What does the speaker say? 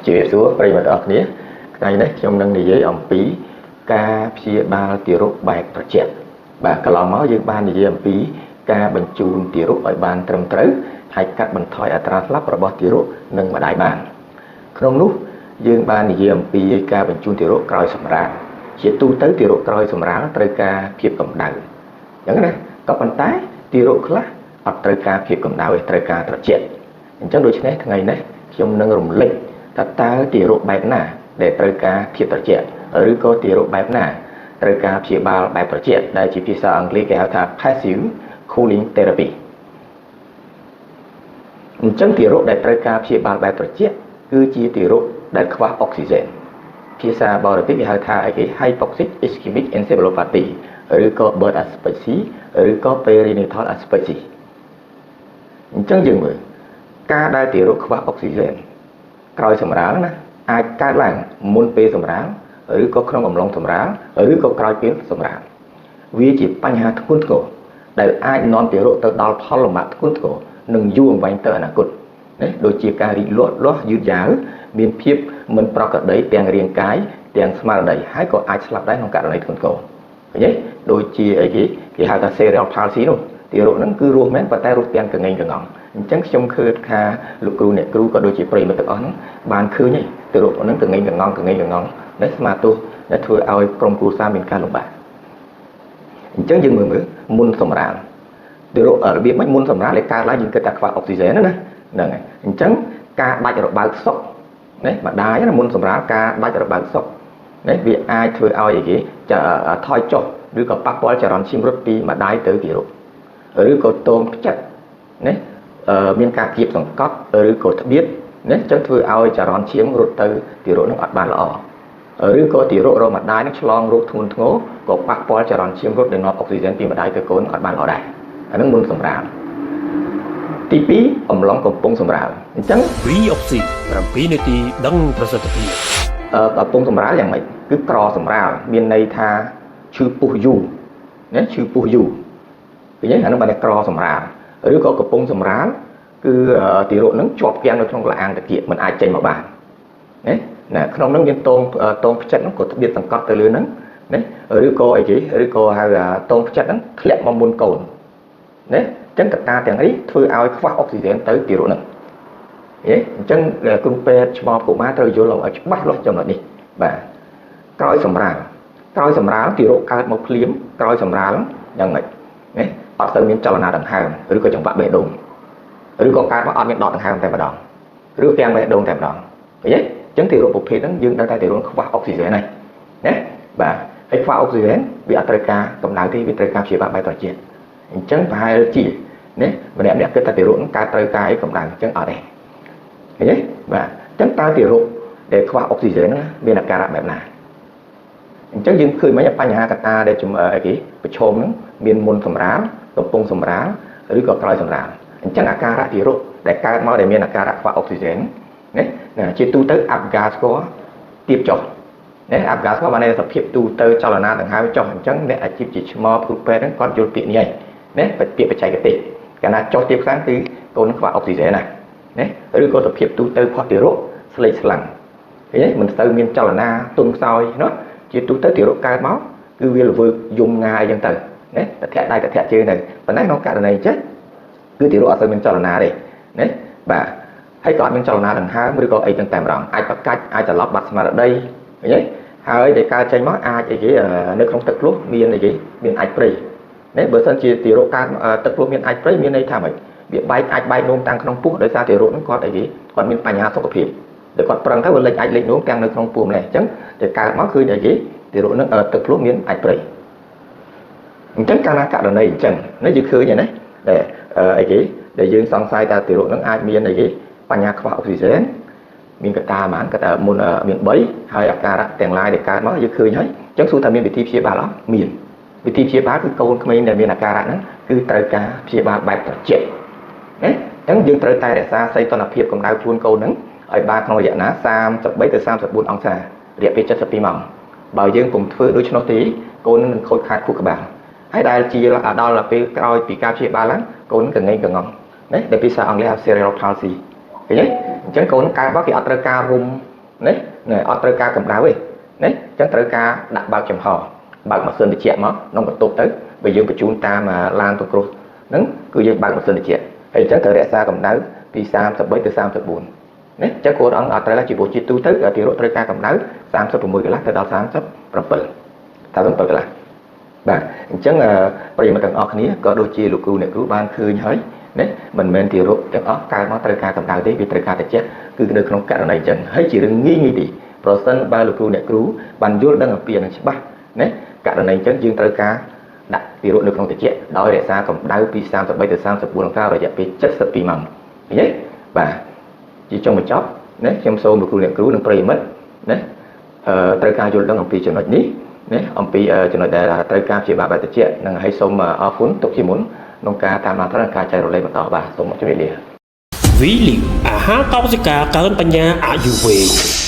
ជំរាបសួរប្រិយមិត្តទាំងអស់គ្នាថ្ងៃនេះខ្ញុំនឹងនិយាយអំពីការព្យាបាលទារកបែបត្រជាក់បាទកន្លងមកយើងបាននិយាយអំពីការបញ្ជូនទារកឲ្យបានត្រឹមត្រូវហើយកាត់បន្ថយអត្រាស្លាប់របស់ទារកនិងម្ដាយបានក្នុងនោះយើងបាននិយាយអំពីការបញ្ជូនទារកក្រោយសម្រាលជាទូទៅទារកក្រោយសម្រាលត្រូវការភាពកម្ដៅអញ្ចឹងណាក៏ប៉ុន្តែទារកខ្លះអត់ត្រូវការភាពកម្ដៅទេត្រូវការត្រជាក់អញ្ចឹងដូច្នេះថ្ងៃនេះខ្ញុំនឹងរំលេចថាតើទារកបែបណាដែលត្រូវការភាពត្រជាក់ឬក៏ទារកបែបណាត្រូវការព្យាបាលបែបត្រជាក់ដែលជាភាសាអង់គ្លេសគេហៅថា passive cooling therapy អញ្ចឹងទារកដែលត្រូវការព្យាបាលបែបត្រជាក់គឺជាទារកដែលខ្វះអុកស៊ីហ្សែនភាសាបរទេសគេហៅថាអីគេ hypoxic ischemic encephalopathy ឬក៏ birth asphyxia ឬក៏ perinatal asphyxia អញ្ចឹងយើងមើលការដែលទារកខ្វះអុកស៊ីហ្សែនក្រោយសម្រាលណាអាចកើតឡើងមុនពេលសម្រាលឬក៏ក្នុងអំឡុងសម្រាលឬក៏ក្រោយពេលសម្រាលវាជាបញ្ហាធ្ងន់ធ្ងរដែលអាចនាំទារកទៅដល់ផលលំបាកធ្ងន់ធ្ងរនិងយូរអង្វែងទៅអនាគតណាដូចជាការរីកលូតលាស់យឺតយ៉ាវមានភាពមិនប្រក្រតីទាំងរាងកាយទាំងស្មារតីហើយក៏អាចស្លាប់ដែរក្នុងករណីធ្ងន់ធ្ងរឃើញទេដូចជាអីគេគេហៅថា cerebral palsy នោះទារកហ្នឹងគឺរស់មែនប៉ុន្តែរស់ទាំងកងែងកងងអញ្ចឹងខ្ញុំឃើញថាលោកគ្រូអ្នកគ្រូក៏ដូចជាប្រិយមិត្តទាំងអស់ហ្នឹងបានឃើញហើយទារកហ្នឹងកងែងកងងកងែងកងងនេះស្មាទោសដែលធ្វើឲ្យក្រុមគ្រួសារមានការលំបាកអញ្ចឹងយើងមើលមើលមុនសម្រាលទារករបៀបម៉េចមុនសម្រាលដែលកើតឡើងយើងគិតថាខ្វះអុកស៊ីហ្សែនណាហ្នឹងហើយអញ្ចឹងការដាច់របៅសុកណាម្ដាយណាមុនសម្រាលការដាច់របៅសុកណាវាអាចធ្វើឲ្យអីគេថយចុះឬក៏ប៉ះពាល់ចរន្តឈាមរត់ពីម្ដាយទៅទារកឬក៏តងផ្ចិតណាមានការគៀបសង្កត់ឬក៏ត្បៀតណាអញ្ចឹងធ្វើឲ្យចរន្តឈាមរត់ទៅទារកនឹងអត់បានល្អឬក៏ទារករកម្ដាយនឹងឆ្លងរោគធ្ងន់ធ្ងរក៏ប៉ះពាល់ចរន្តឈាមរត់ដែលនាំអុកស៊ីហ្សែនពីម្ដាយទៅកូនអត់បានល្អដែរអានឹងមុនសម្រាលទី2អំឡុងកំពុងសម្រាលអញ្ចឹង VOC 7នាទីដឹងប្រសិទ្ធភាព កំពុងសម្រាលយ៉ាងម៉េចគឺក្រសម្រាលមានន័យថាឈឺពោះយូរណាឈឺពោះយូរឃើញទេអានឹងបានតែក្រសម្រាលឬក៏កំពុងសម្រាលគឺទារកនឹងជាប់គាំងនៅក្នុងលាងតាគៀកមិនអាចចេញមកបានណាណាក្នុងនឹងមានតងតងផ្ចិតហ្នឹងក៏ត្បៀតសង្កត់ទៅលើហ្នឹងណាឬក៏អីគេឬក៏ហៅតងផ្ចិតហ្នឹងធ្លាក់មកមុនកូនណាអញ្ចឹងកត្តាទាំងនេះធ្វើឲ្យខ្វះអុកស៊ីហ្សែនទៅទារកហ្នឹងហេអញ្ចឹងគ្រូពេទ្យឆ្មបកុមារត្រូវយល់ឲ្យច្បាស់លាស់ចំណុចនេះបាទក្រោយសម្រាលក្រោយសម្រាលទារកកើតមកភ្លាមក្រោយសម្រាលយ៉ាងម៉េចណាអត់សូវមានចលនាដង្ហើមឬក៏ចង្វាក់បេះដូងឬក៏កើតមកអត់មានដកដង្ហើមតែម្ដងឬទាំងបេះដូងតែម្ដងឃើញទេអញ្ចឹងទារកប្រភេទហ្នឹងយើងដឹងតែទារកខ្វះអុកស៊ីហ្សែនហើយណាបាទហើយខ្វះអុកស៊ីហ្សែនវាអត់ត្រូវការកម្ដៅទេវាត្រូវការព្យាបាលបែបត្រជាក់អញ្ចឹងប្រហែលជាណាម្នាក់ម្នាក់គិតថាទារកហ្នឹងកើតត្រូវការអីកម្ដៅអញ្ចឹងអត់ទេឃើញទេបាទអញ្ចឹងតើទារកដែលខ្វះអុកស៊ីហ្សែនហ្នឹងមានអាការៈបែបណាអញ្ចឹងយើងឃើញមិញបញ្ហាកត្តាដែលអីគេប្រឈមហ្នឹងមានមុនសម្រាលកំពុងសម្រាលឬក៏ក្រោយសម្រាលអញ្ចឹងអាការៈទារកដែលកើតមកដែលមានអាការៈខ្វះអុកស៊ីហ្សែនណាជាទូទៅ Apgar score ទាបចុះណា Apgar score បានន័យថាភាពទូទៅចលនាដង្ហើមចុះអញ្ចឹងអ្នកអាជីពជាឆ្មបគ្រូពេទ្យហ្នឹងគាត់យល់ពាក្យនេះហើយណាពាក្យបច្ចេកទេសកាលណាចុះទាបខ្លាំងគឺកូនខ្វះអុកស៊ីហ្សែនណាណាឬក៏សភាពទូទៅផុសទារកស្លេកស្លាំងឃើញទេមិនសូវមានចលនាទុនខ្សោយណោះជាទូទៅទារកកើតមកគឺវាល្វើកយំងាយអញ្ចឹងទៅណាតធាក់ដៃតធាក់ជើងទៅប៉ុន្តែក្នុងករណីចេះគឺទារកអត់សូវមានចលនាទេណាបាទហើយក៏អត់មានចលនាដង្ហើមឬក៏អីទាំងតែម្ដងអាចប្រកាច់អាចត្រឡប់បាត់ស្មារតីឃើញទេហើយដែលកើតចេញមកអាចអីគេនៅក្នុងទឹកភ្លោះមានអីគេមានអាចព្រៃណាបើសិនជាទារកកើតទឹកភ្លោះមានអាចព្រៃមានន័យថាម៉េចវាបែកអាចបែកនោមតាំងក្នុងពោះដោយសារទារកហ្នឹងគាត់អីគេគាត់មានបញ្ហាសុខភាពដែលគាត់ប្រឹងទៅវាលេចអាចលេចនោមទាំងនៅក្នុងពោះម្លេះអញ្ចឹងតែកើតមកឃើញអីគេទារកហ្នឹងទឹកភ្លោះមានអាចព្រៃអញ្ចឹងកាលណាករណីអញ្ចឹងនេះយើងឃើញហើយណាដែលអីគេដែលយើងសង្ស័យថាទារកហ្នឹងអាចមានអីគេបញ្ហាខ្វះអុកស៊ីហ្សែនមានកត្តាប៉ុន្មានកត្តាមុនមាន3ហើយអាការៈទាំងឡាយដែលកើតមកយើងឃើញហើយអញ្ចឹងសួរថាមានវិធីព្យាបាលអត់មានវិធីព្យាបាលគឺកូនក្មេងដែលមានអាការៈហ្នឹងគឺត្រូវការព្យាបាលបែបត្រជាក់ណាអញ្ចឹងយើងត្រូវតែរក្សាសីតុណ្ហភាពកម្ដៅខ្លួនកូនហ្នឹងឲ្យបានក្នុងរយៈណា33ទៅ34អង្សារយៈពេល72ម៉ោងបើយើងពុំធ្វើដូច្នោះទេកូននឹងខូចខាតខួរក្បាលហើយដែលជាដល់ពេលក្រោយពីការព្យាបាលឡើងកូនកងែងកងងណាដែលភាសាអង់គ្លេសហៅ cerebral palsy ឃើញទេអញ្ចឹងកូនកើតមកគេអត់ត្រូវការរុំ ណាណាអត់ត្រូវការកម្ដៅទេណាអញ្ចឹងត្រូវការដាក់បើកចំហបើកម៉ាស៊ីនត្រជាក់មកក្នុងបន្ទប់ទៅបើយើងបញ្ជូនតាមឡានទង្គ្រោះហ្នឹងគឺយើងបើកម៉ាស៊ីនត្រជាក់ហើយអញ្ចឹងត្រូវរក្សាកម្ដៅពី33ទៅ34ណាអញ្ចឹងគួរអង្គអត់ត្រូវជាព្រោះជាទូទៅទារកត្រូវការកម្ដៅ36កន្លះទៅដល់37 37កន្លះបាទអញ្ចឹងប្រិយមិត្តទាំងអស់គ្នាក៏ដូចជាលោកគ្រូអ្នកគ្រូបានឃើញហើយណាមិនមែនទារកទាំងអស់កើតមកត្រូវការកម្ដៅទេវាត្រូវការត្រជាក់គឺនៅក្នុងករណីអញ្ចឹងហើយជារឿងងាយងាយទេប្រសិនបើលោកគ្រូអ្នកគ្រូបានយល់ដឹងអំពីអានឹងច្បាស់ណាករណីអញ្ចឹងយើងត្រូវការដាក់ទារកនៅក្នុងត្រជាក់ដោយរក្សាកម្ដៅពី33ទៅ34អង្សារយៈពេល72ម៉ោងឃើញទេបាទជាចុងបញ្ចប់ណាខ្ញុំសូមលោកគ្រូអ្នកគ្រូនិងប្រិយមិត្តណាអឺត្រូវការយល់ដឹងអំពីចំណុចនេះណាអំពីចំណុចដែលត្រូវការព្យាបាលបែបត្រជាក់និងឲ្យសូមអរគុណទុកជាមុនក្នុងការតាមដាននិងការចែករំលែកបន្តបាទសូមជម្រាបលា វីលីអាហារកោសិកាកើនបញ្ញាអាយុវែង។